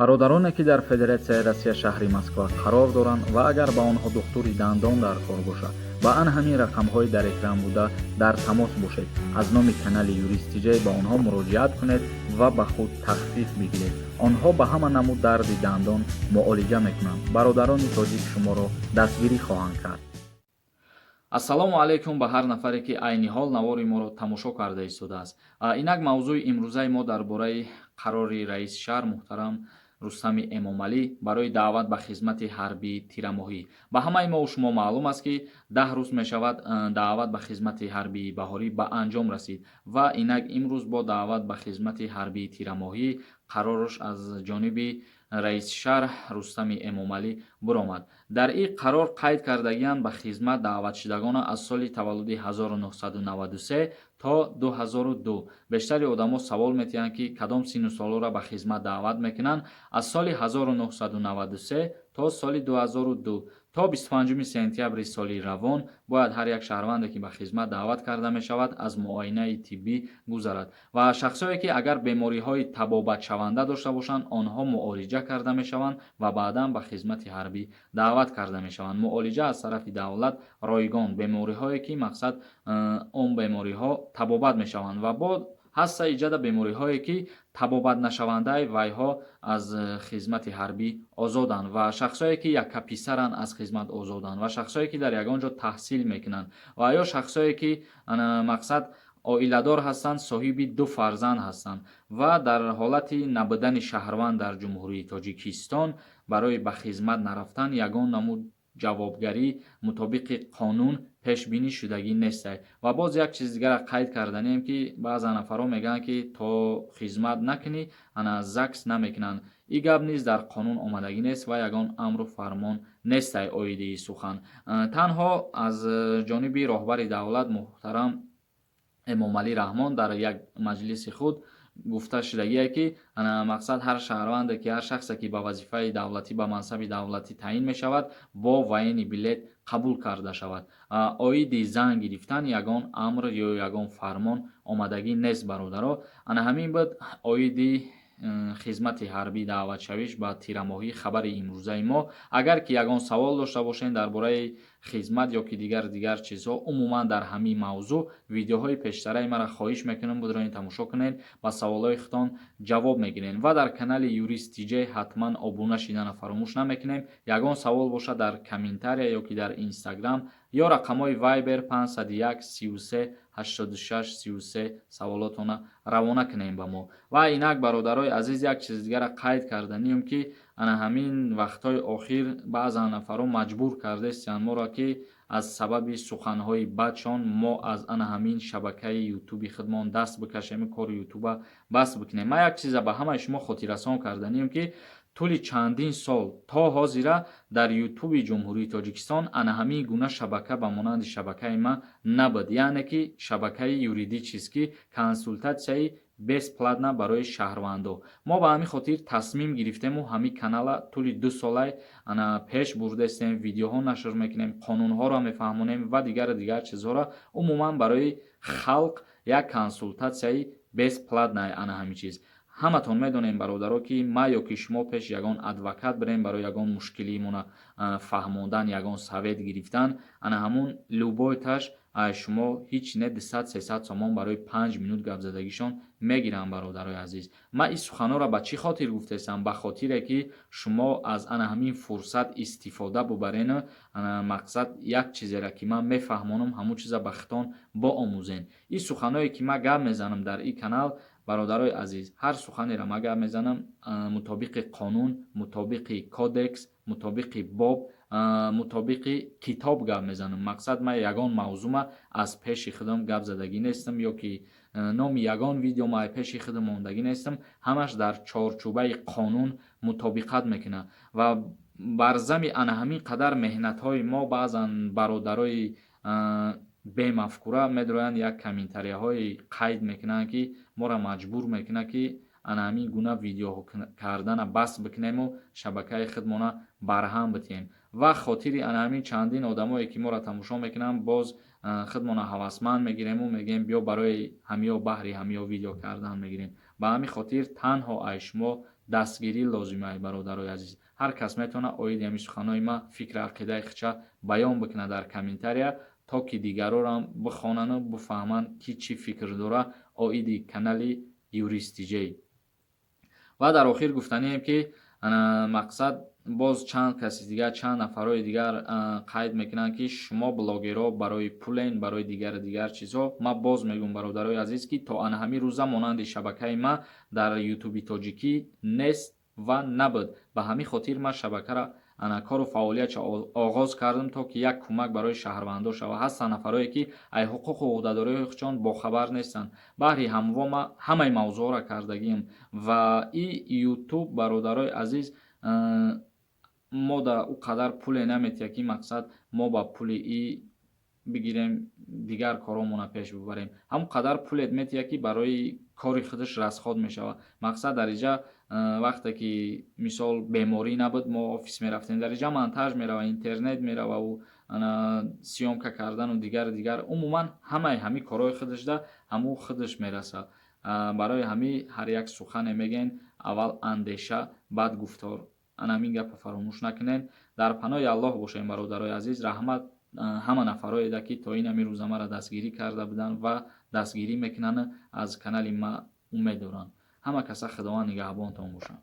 Бародароне, ки дар Федератсияи Россия, шаҳри Москва қарор доранд ва агар ба онҳо духтури дандон дар кор бошад, ба ан ҳамин рақамҳои дар экран буда дар тамос бошед. Аз номи канали Юрист Тиҷай ба онҳо муроҷиат кунед ва ба худ тахфиф бигиред. Онҳо ба ҳама намуд дарди дандон муолиҷа мекунанд. Бародарони тоҷик шуморо дастгирӣ хоҳанд кард. Ассалому алайкум ба ҳар нафаре, ки айни ҳол навори моро тамошо карда истодааст. Инак, мавзӯи имрӯзаи мо дар бораи қарори раиси шаҳр муҳтарам Рустами Эмомалӣ барои даъват ба хизмати ҳарбии тирамоҳӣ. Ба ҳамаи мову шумо маълум аст, ки 10 рӯз мешавад, даъват ба хизмати ҳарбии баҳорӣ ба анҷом расид ва инак имрӯз бо даъват ба хизмати ҳарбии тирамоҳӣ қарораш аз ҷониби раиси шаҳр Рустами Эмомалӣ буромад. Дар ин қарор қайд кардагианд: ба хизмат даъватшудагона аз соли таваллуди 1993 то 2002. Бештари одамо савол метиҳанд, ки кадом синну солҳоро ба хизмат даъват мекунанд. Аз соли 1993 то соли 2002. То 25 сентябри соли равон бояд ҳар як шаҳрванде, ки ба хизмат даъват карда мешавад, аз муоинаи тиббӣ гузарад ва шахсое, ки агар бемориҳои табобатшаванда дошта бошанд, онҳо муолиҷа карда мешаванд ва баъдан ба хизмати ҳарбӣ даъват карда мешаванд. Муолиҷа аз тарафи давлат ройгон. Бемориҳое, ки, мақсад, он бемориҳо табобат мешаванд ва бо ҳаста иҷада бемориҳое, ки табобатнашавандаи, вайҳо аз хизмати ҳарбӣ озоданд ва шахсое, ки яккаписаранд, аз хизмат озоданд ва шахсое, ки дар ягон ҷо таҳсил мекунанд ва ё шахсое, ки, мақсад, оиладор ҳастанд, соҳиби ду фарзанд ҳастанд ва дар ҳолати набудани шаҳрванд дар Ҷумҳурии Тоҷикистон барои ба хизмат нарафтан ягон намуд ҷавобгарӣ мутобиқи қонун пешбинӣ шудагӣ нестай. Ва боз як чизи дигара қайд карданем, ки баъзан нафарҳо мегӯянд, ки то хизмат накунӣ, ана, ЗАГС намекунанд. Ин гап низ дар қонун омадагӣ нест ва ягон амру фармон нестай оиди ин сухан. Танҳо аз ҷониби роҳбари давлат муҳтарам Эмомалӣ Раҳмон дар як маҷлиси худ гуфта шудагие, ки, мақсад, ҳар шаҳрванде ки, ҳар шахсе ки ба вазифаи давлатӣ, ба мансаби давлатӣ таъин мешавад, бо военный билет қабул карда шавад. Оиди зан гирифтан ягон амр ё ягон фармон омадагӣ нест, бародаро. Ана ҳамин буд оиди хизмати ҳарбӣ даъватшавиш ба тирамоҳӣ хабари имрӯзаи мо. Агар ки ягон савол дошта бошед дар бораи хизмат ё ки дигар дигар чизҳо, умуман дар ҳамин мавзӯъ, видеоҳои пештараи маро хоҳиш мекунам, будроин тамошо кунед, ба саволҳои худтон ҷавоб мегиред. Ва дар канали Юрист Тиҷей ҳатман обуна шидана фаромӯш намекунем. Ягон савол бошад, дар комментария ё ки дар Инстаграм ё рақамҳои Вайбер 501 33 86 33 саволотона равона кунем ба мо. Ва инак, бародарои азиз, як чизи дигара қайд карданием, ки ана ҳамин вақтҳои охир баъзан нафарҳо маҷбур кардестиянд моро, ки аз сабаби суханҳои бадшон мо аз ана ҳамин шабакаи Ютуби худмон даст бикашем, кори Ютуба баст бикунем. Ман як чиза ба ҳамаи шумо хотиррасон карданием, ки тӯли чандин сол то ҳозира дар Ютуби Ҷумҳурии Тоҷикистон ана ҳамин гуна шабака ба монанди шабакаи ман набуд, яъне ки шабакаи юридический, консултатсияи бесплатно барои шаҳрвандо. Мо ба ҳамин хотир тасмим гирифтему ҳамин канала тӯли 2 солай ана пеш бурдастем, видеоҳо нашр мекунем, қонунҳоро мефаҳмонем ва дигару дигар чизҳоро. Умуман, барои халқ як консултатсияи бесплатная. Ана ҳамин чиз ҳаматон медонем, бародаро, ки ма ё ки шумо пеш ягон адвокат бирем барои ягон мушкилимона фаҳмондан, ягон совет гирифтан, ана ҳамун любой таш шумо ҳеҷ не 200-300 сомон барои 5 минут гапзадагишон мегиранд. Бародарои азиз, ман ин суханҳоро ба чӣ хотир гуфтаистам? Ба хотире ки шумо аз ана ҳамин фурсат истифода бубарену, мақсад, як чизеро, ки ман мефаҳмонам, ҳамун чиза ба хитон боомӯзен. Ин суханҳое, ки ман гап мезанам дар ин канал, бародарои азиз, ҳар суханеро ман гап мезанам, мутобиқи қонун, мутобиқи кодекс, мутобиқи боб, мутобиқи китоб гап мезанам. Мақсад, ман ягон мавзӯма аз пеши худам гап задагӣ нестам ё ки номи ягон видео ма пеши худам мондагӣ нестам. Ҳамаш дар чорчӯбаи қонун мутобиқат мекунад. Ва бар зами ана ҳамин қадар меҳнатҳои мо баъзан бародарои бемафкура медроянд, як комментарияҳое қайд мекунанд, ки моро маҷбур мекунад, ки ана ҳамин гуна видеоҳо кардана бас бикунему шабакаи худмона барҳам битиҳем. Ва хотири ана ҳамин чандин одамое, ки моро тамошо мекунанд, боз худмона ҳавасманд мегирему мегӯем: биё, барои ҳамиё, баҳри ҳамиё видео кардан мегирем. Ба ҳамин хотир танҳо ай шумо Дастгирӣ лозимай, бародарои азиз. Ҳар кас метавонад оиди ҳамин суханҳои ман фикру ақидаи худша баён бикунад дар комментария, то ки дигарорам бихонану бифаҳманд, ки чӣ фикр дора оиди канали Юрист Тиҷей. Ва дар охир гуфтанием, ки мақсад, боз чанд каси дигар, чанд нафарҳои дигар қайд мекунанд, ки шумо блогерҳо барои пулен, барои дигару дигар чизҳо. Ман боз мегӯям, бародарои азиз, ки то ана ҳамин рӯза монанди шабакаи ман дар Ютуби тоҷикӣ нест ва набуд. Ба ҳамин хотир ман шабакаро, ана, кору фаъолиятша оғоз кардам, то ки як кӯмак барои шаҳрвандо шавад. Ҳастанд нафарое, ки ай ҳуқуқу ӯҳдадориҳои худшон бохабар нестанд. Баҳри ҳамво ман ҳамаи мавзӯъҳоро кардагиам. Ва и Ютуб, бародарои азиз, мо да ӯ қадар пуле наметиҳад, ки мақсад, мо ба пули и бигирем, дигар корҳомонро пеш бибарем. Ҳамон қадар пулет метиҳад, ки барои кори худаш расход мешавад. Мақсад, дар инҷа вақте ки, мисол, беморӣ набуд, мо офис мерафтем, дар инҷа монтаж мерава, интернет мерававу съёмка кардану дигару дигар, умуман ҳамаи ҳамин корҳои худашда ҳамун худаш мерасад. Барои ҳамин ҳар як сухане мегӯен, аввал андеша, баъд гуфтор. Ана ҳамин гапа фаромӯш накунед. Дар паноҳи Аллоҳ бошем, бародарои азиз. Раҳмат ҳама нафарҳоеда, ки то ин ҳамин рӯза маро дастгирӣ карда буданд ва дастгирӣ мекунанд, аз канали ма умед доранд. Ҳама каса Худованд нигаҳбонтон бошанд.